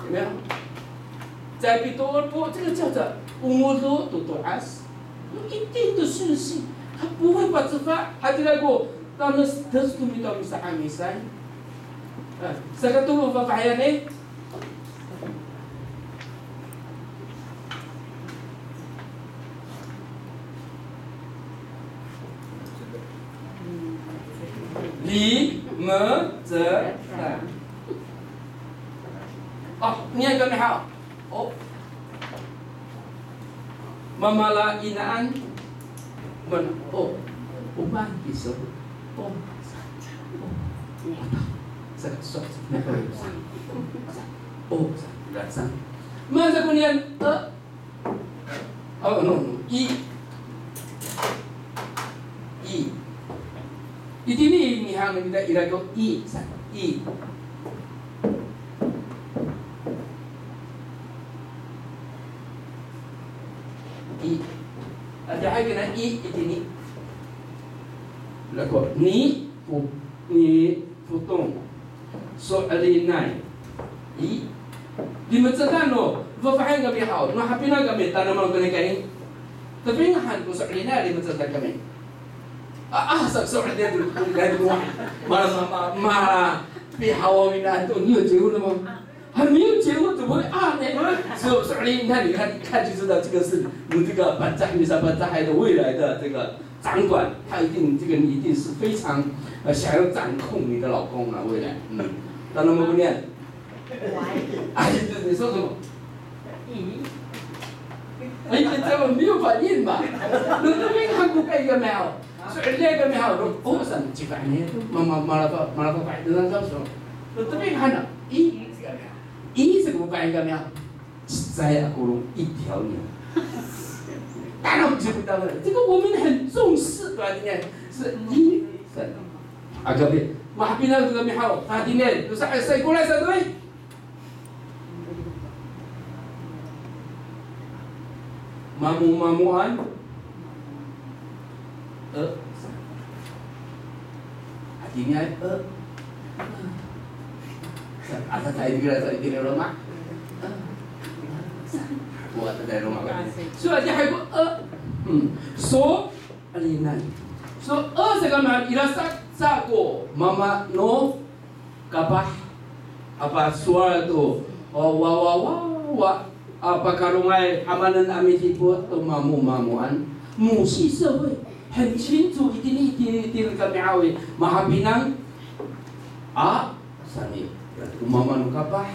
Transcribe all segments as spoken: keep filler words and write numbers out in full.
有没有？Caay pitoor to, 这个叫做 o ngodo to to'as. 有一定的顺序，它不会 pacefa', hatira ko, tanesetes to mita misa'Amisay. A, saka to fafahiyan i. Limecetan. O, inian kami haw. O. Mamalainaan. Man, o. O, man, kiso. O. O. Sa, sa, sa. O, sa, sa. Man sa ko nian, e. O, no, no. I. I. Itini i nihang no mita ira ko i, sa, i. I. Adihay kina i itini. Lako ni, pu, ni, Potong. So'elinay. I. Limecetan no, fafahiyan kami haw. No hapinang kami, tanaman kami kay. Tapi ngahan ko so'elinay, limecetan kami. A, a, sa, so'elinay to, so'elinay to. Mala, mala, mala, pihaw, ina, to, 你有结婚了吗？还没有结婚，怎么会啊？那个，所以，所以，那你看，一看就知道这个是你这个 Pangcah, 你是 Pangcah 的未来的这个 掌管，他一定，这个你一定是非常，呃，想要掌控你的老公啊，未来。嗯，当然不念。哎，这你说什么？咦？哎，这样没有反应嘛？那这边韩国盖一个没有？是那个没有？哦，什么奇怪呢？妈妈，妈妈，妈妈，妈妈，那这样说，那这边看了，咦，这个没有？咦，这个不盖一个没有？ Cecay ako no i tiyaw niya. Tano, 这个我们很重视的，应该是一三。Agapi, mahapinang to kami haw, hatiniay, to sa, sa ikoray sa to i. Mamomamoan. E. Hatiniay, e. Sa, asa sa itira, sa itira loma'. Sa, ko asa sa loma' ka. So, adihay ko, e. Hmm. So, alinay. So, e, sa kamahaen, ira sa, sa ko mama no kapah, a pasowal to, o, wa, wa, wa, wa, a pakarongay hamanen a midipot to mamomamoan, 母系社会很清楚, itini, itini, itini kami haw i, mahapinang, a, saan i, o mama no kapah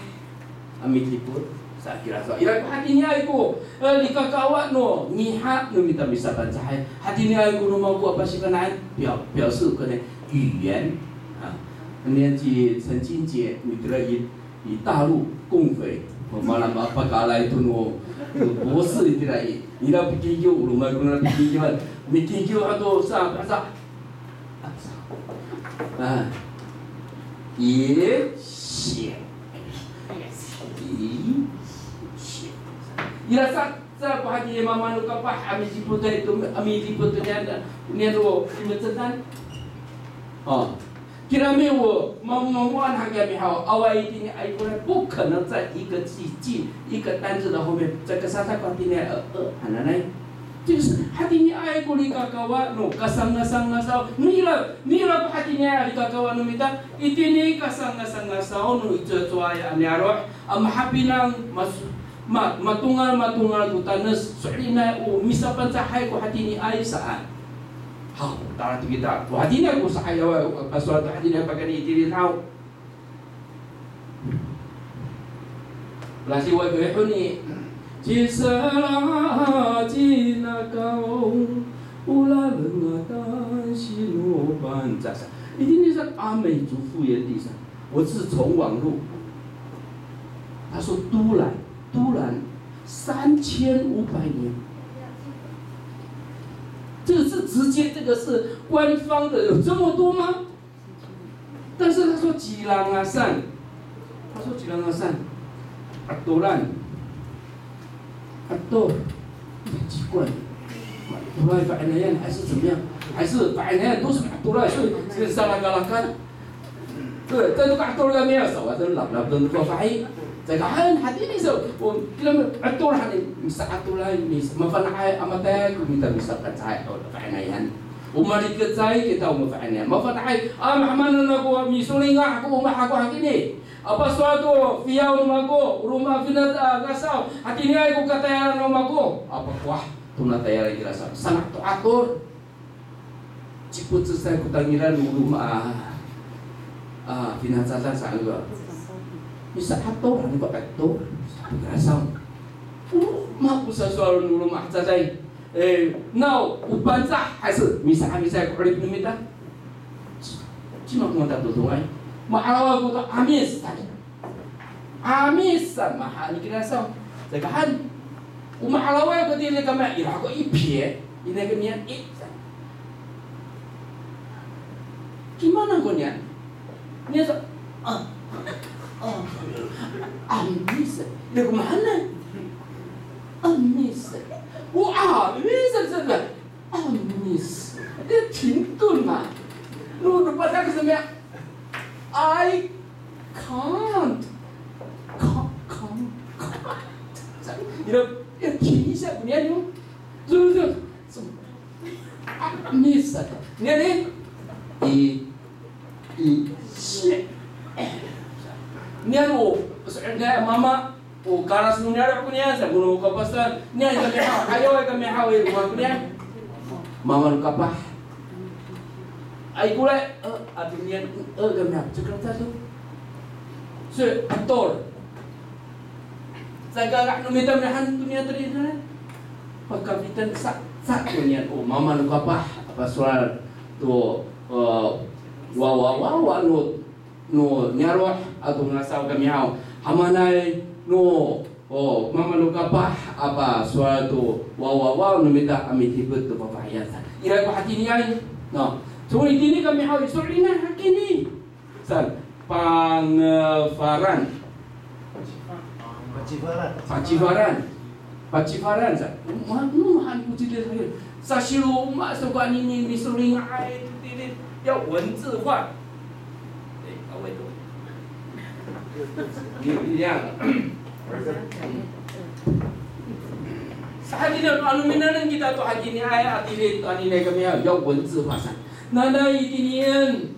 a midipot, sa kira sa, ira ko hatiniay ko, e, likakawa no ngiha no mita misaPangcahay. Hatiniay ko no mako a pasifana'en, 表, 表示可能语言, a, 年纪曾经节, mitira i, i 大陆共匪, o, mala mapakaalay to no, no 博士 itira i, ira pikikiw, o roma ko na pikikiwan, mikikiw ato sa, sa, A, 也写。也写。Ira sa, sa ko hatiniay mama no kapah a midipotay to, a midipot to niyan, niyan o limecetan. O, kirami o, mamo, mamoan han kami haw, awaay itini ay ko na, 不可能在一个句，句，一个单字的后面再 kasasa ko hatiniay, e, e, hananay. 这个是 hatiniay ko likakawa no kasangasangasaw. Nira, nira ko hatiniay a likakawa no mita, itini kasangasangasaw no icowacowaay a niyaro' a mahapinang mas, ma, matongal, matongal ko tanes, so'elinay o misaPangcahay ko hatiniay saan. Haw, tala to kita. Ko hatiniay ko sa'ayaway, pasowal to hatiniay pakayni itini haw. Lasiway ko honi, cisela cinakaw, o lalengatan sinoPangcah. Itini sa, 阿美族复原地上，我是从网络，他说都兰，都兰三千五百年，这个是直接，这个是官方的，有这么多吗？ 但是他说 Cilangasan，他说 Cilangasan，Atolan，Ato，很奇怪，Atolan fa'inayan 还是怎么样，还是 fa'inayan 都是 Atolan，所以这个 salakalakan。对，但是 Atolan 没有少啊，这个老老的都发音。Saka han, hatini sa, o, kira 'etol han i, misa'etolay, mis-, mafana'ay a matayal ko mita misaPangcahay, o, fa'inayan. O malikecay kita o mafa'inayan. Mafana'ay, a, mahaen ako, misolinga' ko omah ako hatini. Apa sowal to fiyaw no mako, o roma finat, a, ngasaw, hatiniay ko katayalan no mako. Apa kowah tona tayal kira sa, sanga' to 'etol. Cipocesay ko tangilan no roma a, a, finacadan saan ko. Misa'etol han ko 'etol, saan kira sa. O roma ko sasowal no roma a caday. E, naw, o Pangcah, hay sa, misa'amisay ko 'orip no mita. Cima ko matatodongay. Ma'araw ako to 'Amis, saan. 'Amis sa, mahaen kira sa. Saka han, o ma'araway ko tini kami, ira ko i pie, ina ko niyan i sa. Kimanan ko niyan? Niyan sa, a, a, 'Amis. Ina ko mahaen? 'Amis. O 'Amis sa, sa, sa. 'Amis. Ira 停顿嘛. No, no, patak sa niyan. I can't. Can't, can't, can't. Ira, ira 停一下 ko niyan yo. So, so, so. 'Amis sa. Niyan i, i, i, 谢. Niyan o, so, niyan mama, o kalas no niyaro' ko niyan, sa, kono kapasan, niyan i kami haw, ayaw i kami haw, i, ko niyan. Mama no kapah. Ay, kora, e, ato niyan, e, kami haw, cekal sato. So, 'etol. Saka no mita mihaen to niyan tayal. Pakafitan sa, sa ko niyan, o mama no kapah, apa sowal to, e, wawa, wawa no no niyaro' ato ngasaw kami haw. Hamaanay no, o, mama no kapah, apa sowal to wawawaw no mita a midipot to fafahiyan sa. Ira ko hatiniay. No. So itini kami haw, iso'elinay hakini. Saan, Pangefaran. Pacifaran. Pacifaran. Pacifaran sa. Ma, no, han ko citay sa. Sasiroma sa ko anini misolinga'ay to tilid. 要文字化. E, awaay to. Ni, ni, ya. Sa hatini, ano minanam kita to hatiniay a tilid, anini kami, 要文字化 sa. Nanay itiniay.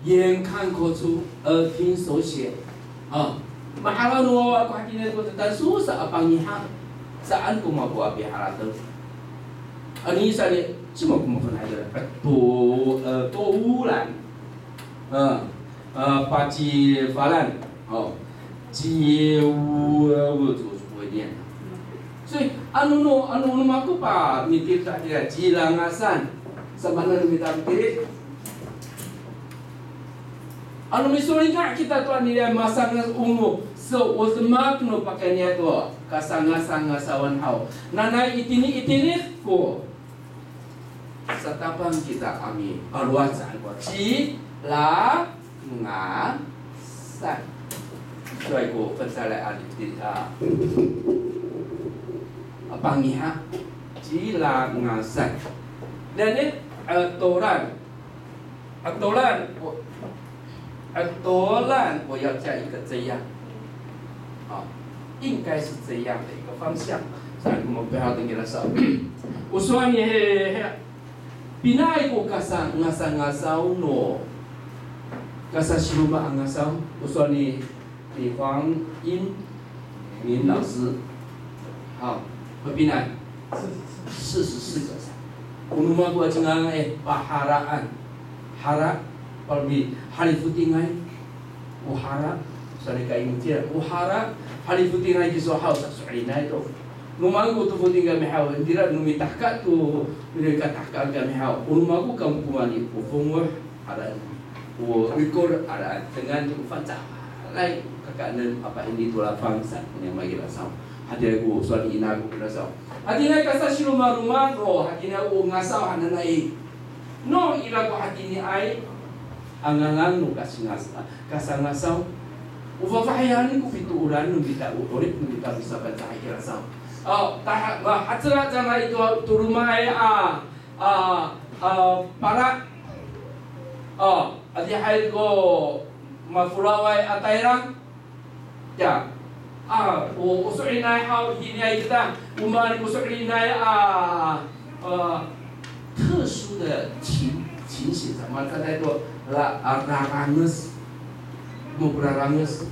眼看口出，耳听手写。A, ma'araw no wawa ko hatini to, tangsol sa a pangiha, saan ko mako a piharateng. Anini sa ni, cima ko mafana'ay to, to, e, 'etolan. A, a, pacifalan. O, ciw, e, 我怎么不会念啊？所以，ano no, ano no mako pa, mitilid ta kira, cilangasan. Sa maan no mita mitilid? Ano misolinga' kita to anini a masangas ongo, so, o demak no pakayni to, kasangasangasawan haw. Nanay itini itilid ko satapang kita a mipalowad saan ko cilangasan. Sowal ko fangcalay a, a, a pangiha, cilangasan. Deni, e, 'etolan. 'Etolan, o, 'etolan, 我要加一个这样。好，应该是这样的一个方向。Sa ko mapihal to kira sa. O sowal ni he, he, pinaay ko kasangasangasaw no, kasasiroma a ngasaw. O sowal ni 李黄英明老师。好，何必呢？四十四个。O no mako a cingangan i, paharaan. Hara, palbi, halifotingay. O hara, saan ko ingocil. O hara, halifotingay kiso haw, sa so'elinay to. No mako to foting kami haw, itira no mitahka to, no katahka kami haw. O no mako kamo ko mani, o fongoh, hara. O ikor, hara, dengan to fangcalay kakaenen a pa'ini to lafang sa, niya makirasaw. Hatiniay ko sowal ni ina ko kirasaw. Hatiniay kasasiromaroma no, hatiniay o ngasaw hananay. No ira ko hatiniay a ngangan no kasingas-, a, kasangasaw. O fafahiyan ko pitooran no mita, o 'orip no mita misaPangcahay kirasaw. O, taha, ma, hacela cangra i to, to romaay a, a, a, pala. O, adihay ko mafolaway a tayra. Ya. A, o, o so'elinay haw, itiniay kita, o maan ko so'elinay a, e, 特殊的情情形 sa, malecad to ra, a, raranges, mo raranges,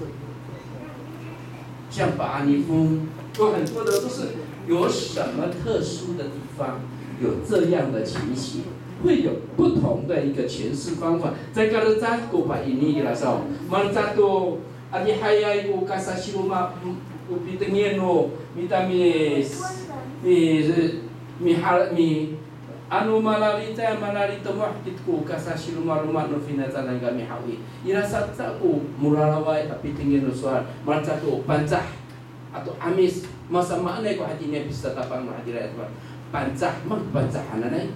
像 pa'anifong, 有很多的都是有什么特殊的地方，有这样的情形，会有不同的一个诠释方法。Caay kalecad ko pa'ini kira saw, malecad to Adihayay ko kasasiroma, o pitengil no mita mi, mi, mi, ano malalitay, malalitemoh ko kasasiromaroma no finacadan kami haw i. Ira sato ko moraraway a pitengil no sowal, malecad to Pangcah ato 'Amis, masamaanay ko hatiniay pisatapang no hatiraay a Pangcah, mang Pangcah hananay.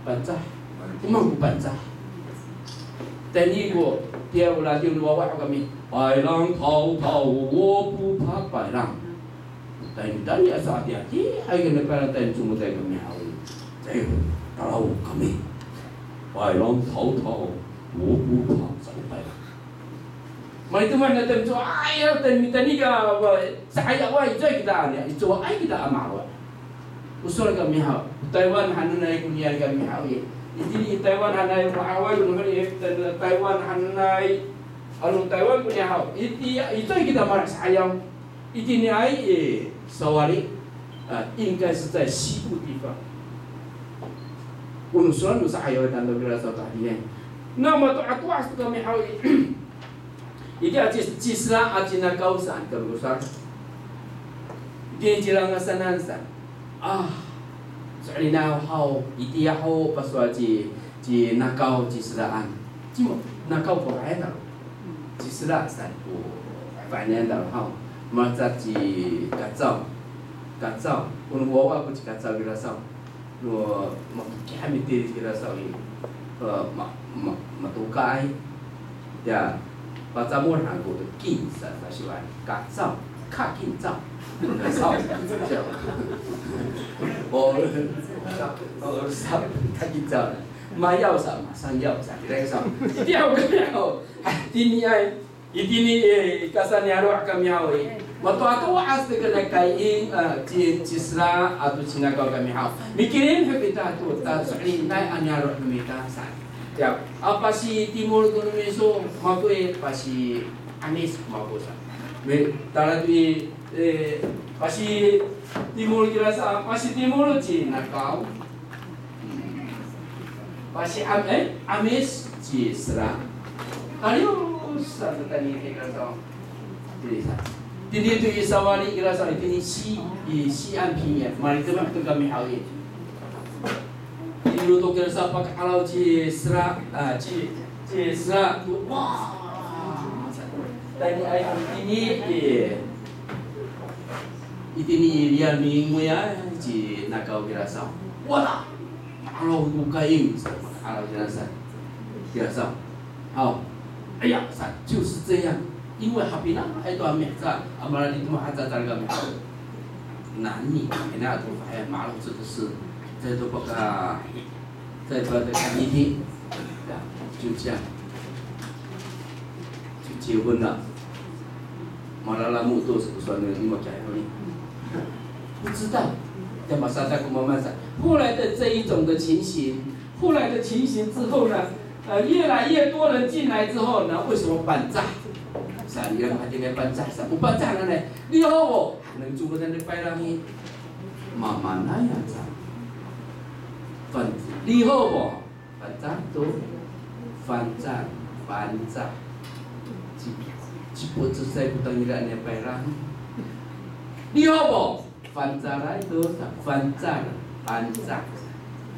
Pangcah. O maan ko Pangcah. Tayni ko, tiya o radiw no wawa kami. 白浪滔滔，我不怕白浪。Tayni, tayni a sa'atiya, tiya ay kami 白浪, tayni comotay kami haw i. Tayni, talaw kami. 白浪滔滔，我不怕白浪。 Malitemoh na tayni, cowa ay, tayni, tayni ka, wa, sa'ayaway, icowaay kita, niya, icowaay kita a maro'. O sowal kami haw, Taywan hananay koniya kami haw i. Itini i Taywan hananay, ma'araway ko nohoni, Taywan hananay, ano Taywan koniya haw. Iti, icowaay kita maro' sa'ayaw. Itiniay i sawali, a, 应该是在西部地方。O no sowal no sa'ayaway tano kira saw to hatiniay. Na mato'ato'as to kami haw i. Itiya ci, cisera a cinakaw saan kami ko sowal. Itini cilangasanan saan. A, so'elinay haw, itiya ho pasowal ci, cinakaw ciseraan. Cima, nakaw ko rayan a. Cisera saan ko, fa'inayan ta haw. Malecad ci Kacaw. Kacaw. O no wawa ko ci Kacaw kira saw. No, makiki han mitili kira saw i, e, ma, ma, matokaay. Ya, pacamol han ko to kin sa, sa siway. Kacaw, kakincaw. Kacaw. O, sa, o, sa, kakincaw. Mayaw sa, masangyaw sa, kira sa. Itiya ho kami haw. Hatiniay. Itini, e, kasaniyaro' kami haw i. Mato'ato'as to kona kaying, e, ci, cisera ato cinakaw kami haw. Mikilim ho kita to, ta so'elinay a niyaro' no mita sa. Ya, a pasitimol to no miso, mako i, pasi'amis mako sa. Mi, tala to i, e, pasitimol kira sa, pasitimol cinakaw. Pasi'am, e, 'amis cisera. Kaliyo sa to tayni kira saw. Tini sa. Tini to i sawali kira saw, tini si, i, 西安平原. Malitemoh to kami haw i. Tini to kira saw paka'araw cisera, a, ci, cisera to, wa. Tayniay tini i. Itini i riyar mingoyay cinakaw kira saw. Wala! Ma'araw ko kaying sa, ma'araw kira sa. Kira saw. Haw. Aya, sa, 就是这样。因为 hapinang, ito a miheca, a malalitemoh haca talaga miheca. Nani, ina to, aya, ma'araw 这个是, 这都不敢。 再把这个一听，呀，就这样，就结婚了。Malalamo to 什么算呢？你们讲婚姻？不知道。要么啥在跟慢慢讲。后来的这一种的情形，后来的情形之后呢，呃，越来越多人进来之后呢，为什么 Pangcah？Sa, ira hatiniay Pangcah sa. O Pangcah nanay, liyaw o, nang cowa nanay payrang i. Mamanay a ca. Pan, liyaw o. Fangcal to, Fangcal, Fangcal. Ci, cipo cecay ko tangiraan niya payrang. Liyaw o, Fangcalay to, Fangcal, Fangcal.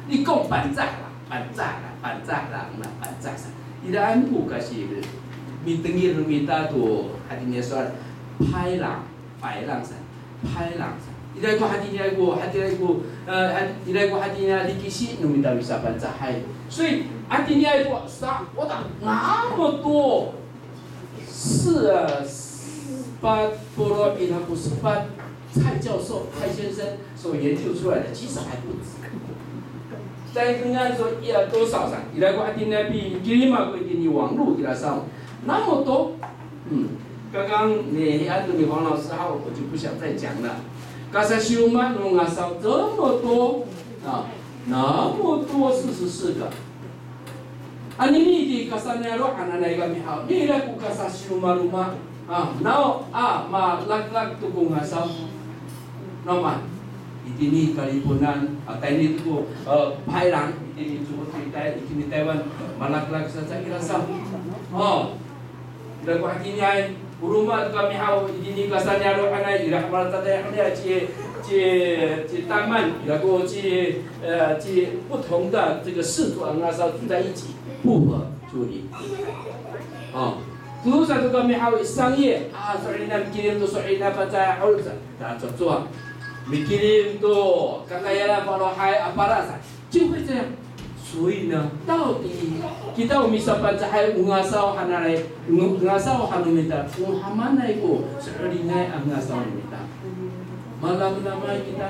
Likong Fangcal, Fangcal, Fangcal, na Fangcal sa. Iraan ko kasi mitengil no mita to, hatiniay sowal, payrang. Payrang sa, payrang sa. Ira ko hatiniay ko, hatiniay ko, e, hat, ira ko hatiniay likisi no mita misaPangcahay. 所以 hatiniay ko sa, o ta, 那么多，四，呃，八，polo' ira ko sepat, 蔡教授、蔡先生所研究出来的，其实还不止。再跟他说，要多少上，ira ko hatiniay pi, kilima ko itini 网路 kira saw. 那么多，嗯。刚刚你按照你黄老师好，我就不想再讲了。Kasasiroman no ngasaw 这么多啊，那么多四十四个。Anini i kasaniyaro' hananay kami haw, ira ko kasasiromaroma a, naw a malaklak to ko ngasaw. Naw ma, itini Kaliponan, a, tayni to ko, e, Paylang, itini to ko, itini Taywan, malaklak sa sa ira sa. O. Ira ko hatiniay, o roma to kami haw, itini kasaniyaro' hanay, ira ko malata'ang hanay, ci, ci, ci Taman, ira ko ci, e, ci 不同的这个氏族 a ngasaw 住在一起，不合处理。O, tosa to kami haw i sangay, a, so'elinay mikilim to so'elinay Pangcahay a 'orip sa, ta cowacowa. Mikilim to kakayalan falohay a pala sa. 就会这样。所以呢，到底 kita o misaPangcahay o ngasaw hananay, o ngasaw han no mita, o hamaanay ko so'elinay a ngasaw no mita. Malamlamay kita,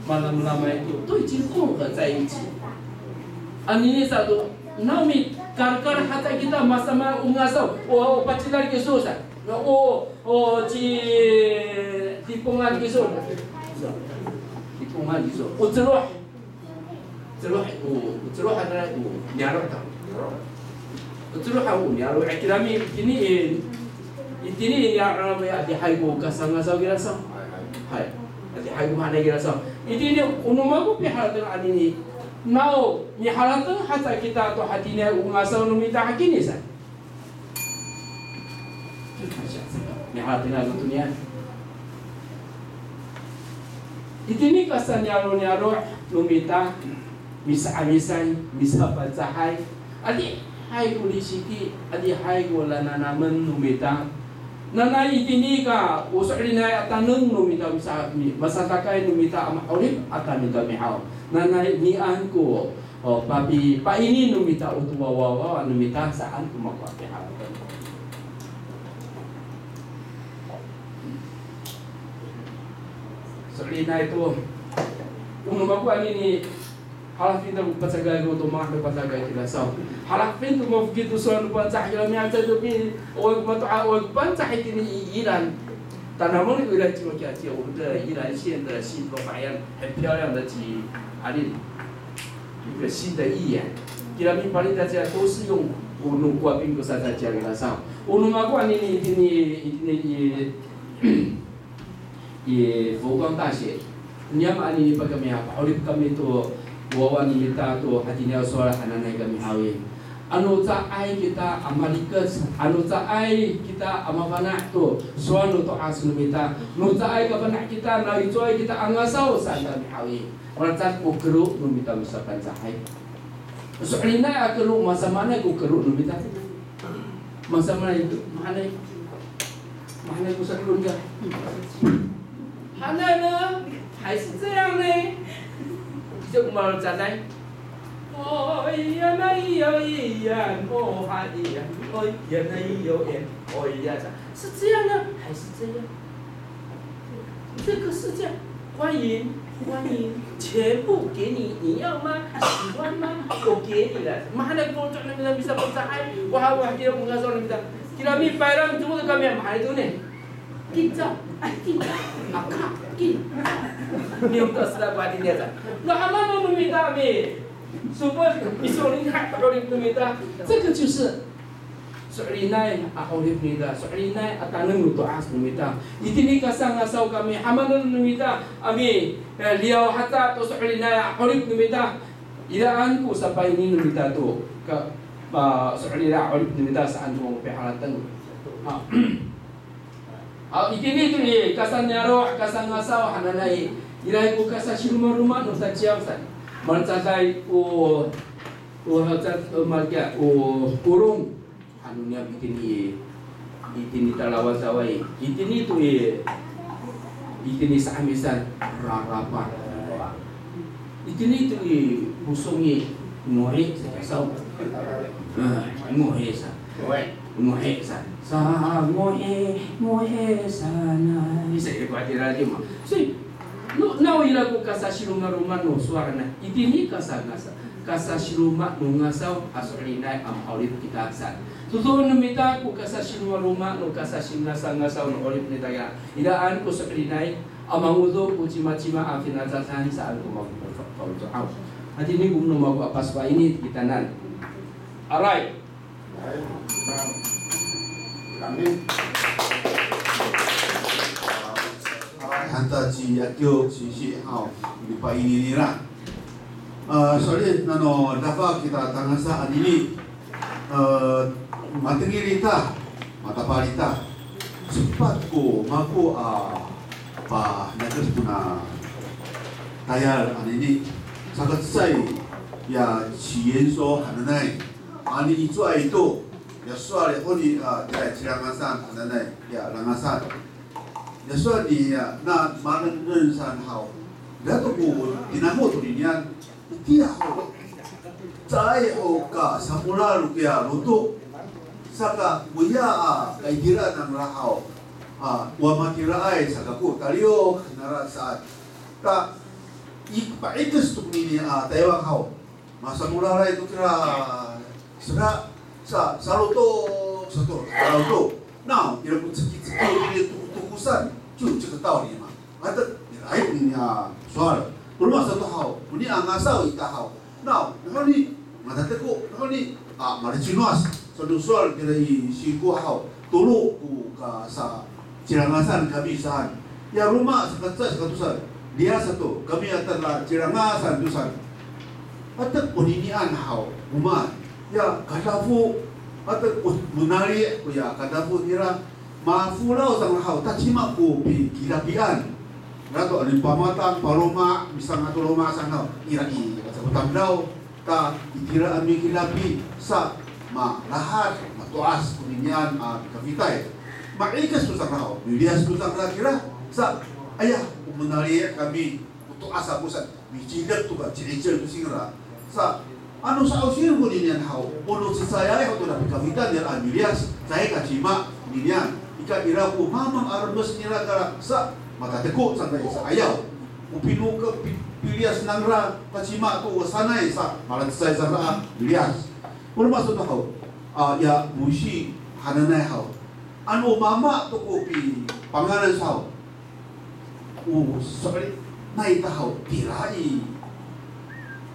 malamlamay to, 都已经混合在一起。Anini sato, naw mikalkal haca kita masamaan o ngasaw, o, o pacidal kiso sa, o, o ci Lipongan kiso, Lipongan kiso, o Celoh. Celoh, o, Celoh hananay, o niyaro' ta. O Celoh han o niyaro', e, kirami itini i, itini i niyaro' nami adihay ko kasangasaw kira saw. Hay. Adihay ko mahaenay kira saw. Itini o no mako piharateng anini. Naw, miharateng haca kita to hatiniay o ngasaw no mita hakini sa. Miharateng ako to niyan. Itini kasaniyaro' niyaro' no mita, misa'amisay, misaPangcahay, adihay ko lisiki, adihay ko nananamen no mita. Nanay itini ka, o so'elinay a taneng no mita, misa, mi, masatakay no mita a ma'orip a taneng kami haw. Nanay nian ko O, papi, paini no mita o to wawawawa no mita saan ko mako a piharateng. So'elinay to, o no mako anini, halafin to pacagay ko to mako pacagay kira saw. Halafin to mafokil to sowal no Pangcah kira miyan sa to pi, o ko mato'a, o ko Pangcah itini i Ilan. Tanamen ko Ilan ci Makiya ci, 我们的宜兰县的新竹法院很漂亮的几，啊， 一个新的语言。Kira mipalita cira 都是用 o no Kowaping ko saca cira kira saw. O no mako anini itini, itini i, i 佛光大学. Niyam anini pakami a, pa'orip kami to wawa no mita to hatiniay sowal hananay kami haw i. Ano caay kita a marikec, ano caay kita a mafana' to sowal no to'as no mita, no caay kafana' kita, na icowaay kita a ngasaw saan kami haw i. Malacad ko kero no mita misaPangcahay. So'elinay a kero, masamaanay ko kero no mita. Masamaanay to, mahaenay. Mahaenay ko sakolong ka. 还在呢，还是这样呢。就 malacad 呢。哦呀，那呀，呀，哦哈呀，哦呀，那呀，哦呀，是这样呢，还是这样？这个是这样，欢迎，欢迎，全部给你，你要吗？喜欢吗？我给你了。Mahaenay ko foting no mita misaPangcahay, wa, wa, kira ko ngasaw no mita. Kira mipaylang to kami, mahaenay to ni. Kinca, ay, kinca, aka, kin. Niyam to sila ko hatiniay sa. No hamaanay no mita mi, sopot, miso'elinay a 'orip no mita. 这个就是 so'elinay a 'orip no mita, so'elinay a taneng no to'as no mita. Itini kasangasaw kami, hamaanay no mita a mi, e, liyaw haca to so'elinay a 'orip no mita. Iraan ko sapaini no mita to, ka, a, so'elinay a 'orip no mita saan ko piharateng. Ha. Haw, itini to i, kasaniyaro', kasangasaw hananay, iraay ko kasasiromaroma no caciyaw saan. Malecaday ko, ko, o, malecaday, o, polong. Ano niyam itini, itini talawasaway, itini to i, itini sa'amisan, rarapa. Itini to i, posong i, ngohe sa kiya saw. A, ngohe sa. Ngohe sa. Sa ngohe, ngohe sanay. Isa ira ko hatira radyo ma. Soy, No, naw ira ko kasasiromaroma no sowal na, itini kasangasa, kasasiroma no ngasaw a so'elinay a ma'orip kita saan. Dodoen no mita ko kasasiromaroma no kasasingasangasaw no 'orip nita ya, iraan ko so'elinay a mangodo ko cimacima a finacadan saan ko mako faloco'. Hatini ko no mako a pasowal ini kitanan. Aray. Amin. Hanta ci Akiyo singsi haw, mipaini nira. E, sowal nano dafa kita tangasa anini. E, matengil ita, matapal ita. Sepat ko mako a panakes tona tayal anini. Sakacecay ya ci Yenso hananay. Ani icowaay to, ya sowal ya honi, a, tira Cilangasan hananay, ya Langasan. Ya sowal ni, ya, na manengneng san haw. Dato ko tinamo to ninian, itiya ho. Caay ho ka samoral kiya lotok. Saka koya a kaitira nangra haw. A, o matiraay saka ko taliyok nara saan. Ta, i, pa'ikes to nini a Taywan haw. Masamolaray to kira sera, sa, salotok sato, salotok. Naw, ira ko cekiceki, ira ko tokosan, ciw ciketaw nima. Ato, iraay ko niya sowal. Roma sato haw, o niya ngasaw ita haw. Naw, nahoni, matateko, nahoni, a, malicinowas. Sato sowal kira i singko haw. Tolo ko kasa Cilangasan kami saan. Ya roma sakacecay sakatosa, liyas sato, kami ato ra Cilangasan to saan. Ato koninian haw, o maan. Ya kadafo, ato o, monali' koya kadafo nira, mafolaw cangra haw, ta cima ko pikilapian. Rato ano pamatang, paloma, misangato loma' saan haw, ira i, ato ko tamdaw. Ta itira a mikilapi sa malahad, mato'as koninian a mikafitay. Ma'ikes to cangra haw, miliyas to cangra kira sa, aya, o monali' kami, o to'as ako sa, micidek to ka ci'icel to cingra. Sa, ano sa'osien koninian haw, o no cecayay haw to na pikafitan nira a miliyas, caay ka cima koninian. Ika ira ko mamang a remes nira kara sa, matateko cangra i sa'ayaw. O pino ka pi-, piliyas nangra, kacima to o sanay sa, malacecay cangra a miliyas. O roma sato haw, a, ya, mosi hananay haw. Ano mama to ko pipanganan sa haw. O, sowal, nai ta haw, tiraay.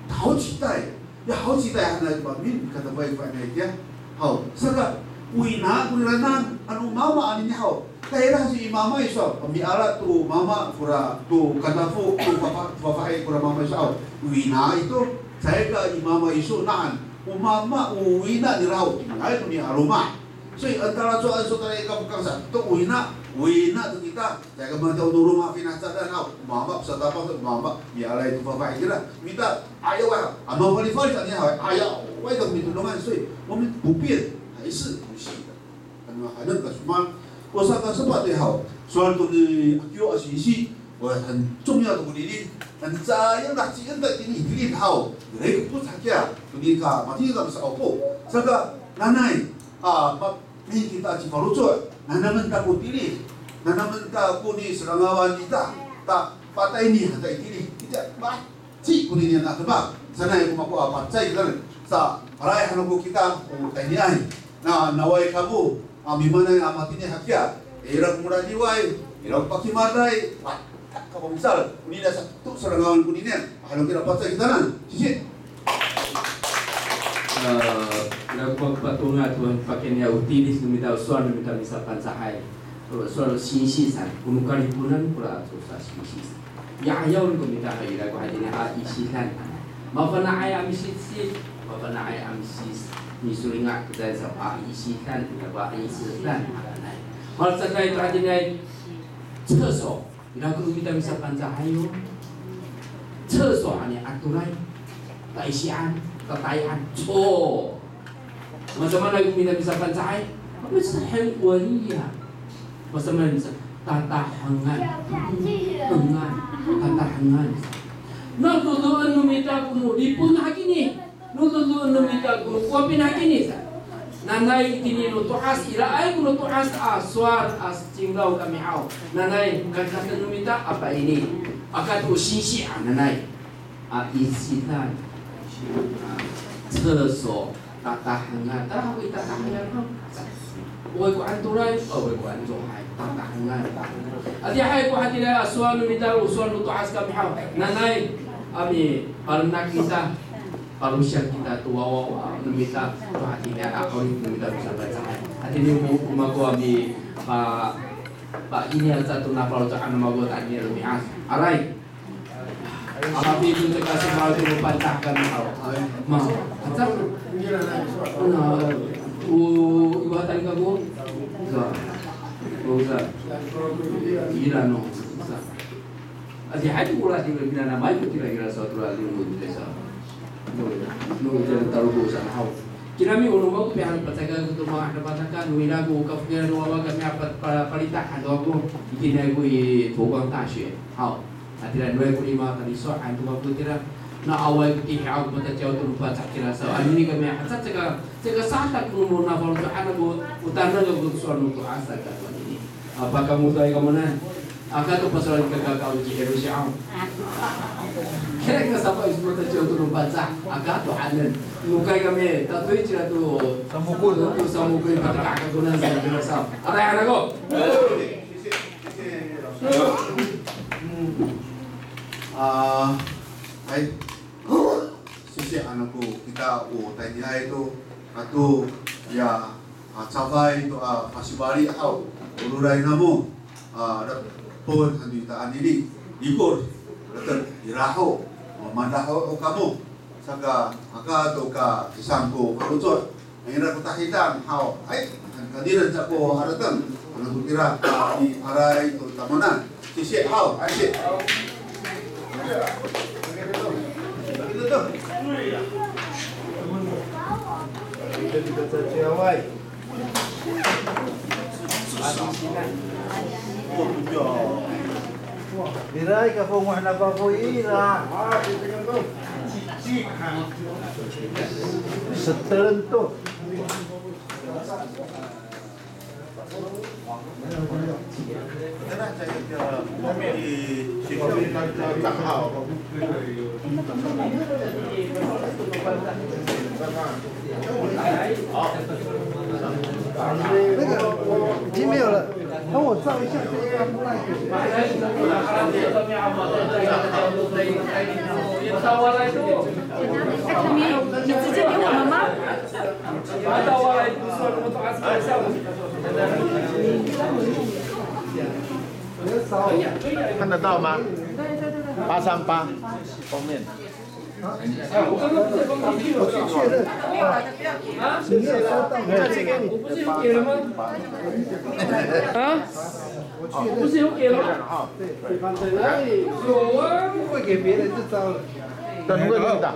Haw citay. Ya, haw citay hanay to mamin, katapay ko anay tiya. Haw, saka, o ina, ko iranan, ano mama anini haw. Tayra si i mama iso, miala to mama, kora to kadafo, to fafa-, fafahi, kora mama iso, aw, o ina ito, caay ka i mama iso, naan, o mama, o ina nira haw, ay, to ni a loma'. So, i, antara so, so, tara i kapekang sa, to o ina, o ina to kita, caay ka matiya o no loma' finacadan, aw, mama, satapang, mama, miala to fafahi kira, mita, ayaw, a, mafalifali sa niya, haw, ayaw, way to mitodongan, so, i, 我们普遍还是不是的。 Ano hanen ka sowal, o saka sepat i haw. Sowal to ni Akiyo a singsi, o, 很重要 to konini, 很重要 a cien ta itini i tilid haw. Ira ko poc hakiya, to nika matini ka masa'opo. Saka nanay, a, ma, mi kita cifaloco', nanamen ta ko tilid, nanamen ta ko niserangawan ita, ta patayni han ta itini. Ita, ma, ci koninian a demak, sanay ko mako a pacay kitanan. Sa, palay han ako kita, o tayniay. Na, naway kamo, a, mimaanay a matini hakiya. Ira ko moradiway, ira ko pakimaday, a, kakomisal, koninian sa, to serangawan koninian. Halo kira pacay kitanan. Sisi. E, ira ko patongal to pakayni a o tilid no mita, o sowal no mita misaPangcahay. O sowal singsi san, ko no Kaliponan kora ato sa singsi san. Ya, ayaw ko mita ha ira ko hatini a isidan. Mafana'ay a misisit, mafana'ay a misis, misolinga' kita sa a isidan, ira ko a isidan hananay. Malacecay to hatini, 厕所. Ira ko no mita misaPangcahay yo. 厕所 hani atoray. Taisian, tatayaan, 错. Masamaanay ko mita misaPangcahay? 那是很文艺啊。Masamaanay misa, tatahengan. Hengan, tatahengan. Na dodoen no mita ko no Lipon hakini. No dodoen no mita ko no Kowapin hakini sa. Nanay itini no to'as, iraay ko no to'as a sowal a cinglaw kami haw. Nanay, kakaten no mita a paini. Aka to singsi hananay a isidan, a, 厕所 tatahengan, tara haw i tatahengan haw. Oway ko antoray, oway ko antohay, tatahengan. Adihay ko hatiraay a sowal no mita, o sowal no to'as kami haw. Nanay a mipalenak kita, palosiyang kita to wawa no mita, to hatiraay a 'orip no mita ko sapacahay. Hatini ko mako a mi, a, Pa, ini aca to nafaloco'an no mako tayni a romi'ad. Aray. Aca to caka sowal to no Pangcah kami haw. Ma, aca. Na, o, iwatan kako. Sa. O, sa. Ira no. Sa. Adihay to ko latira, minanamay ko kira kira sa to latira no sa. No, no, ira taro ko sa haw. Kirami o no mako pihano pacakay ko to manga hano pacakay, no ira ko kafokilan no wawa kami a pa, pa, palita' han to ako, itini ako i 佛光大学 haw. Hatira no ira ko lima taliso'an to ako tira. Na awaay ko tihi ako matacaw to no Pangcah kira sa. Anini kami a, aca caka, caka sadak ko no nafaloco'an ako, o taneng ako to sowal no to'as ako anini. A, pakamotoay kamo na. Aka to pasowal i kakakaw ci Hiro siyaw. Kira ka sapa i sopot a ciyaw to no Pangcah. Aka to hanen. Nokay kami, tatoy cira to Samokon. To Samokon i patekah kako na sa kira sa. Aray, aray ko. A, hay. Sisi, ano ko kita o tayniay to, ato ya, a, cafay to a pasifali haw, o roray namo, a, dapot han to ita anini, ikor, latek ira ho, madaho ho kamo, saka aka to ka kisang ko faloco', ira ko tahidang haw, ay, kanira sa ko harateng, ano ko kira, a, i aray to tamowanan. Sisi haw, ay, sisi. Ira i kafongoh na fafo ira. Setelen to.看得到吗？八三八封面。我去确认。啊？你没有收到吗？我不是有给了吗？啊？我不是有给了吗？对，对，反正哪里有啊？会给别人这招了。对，会给你打。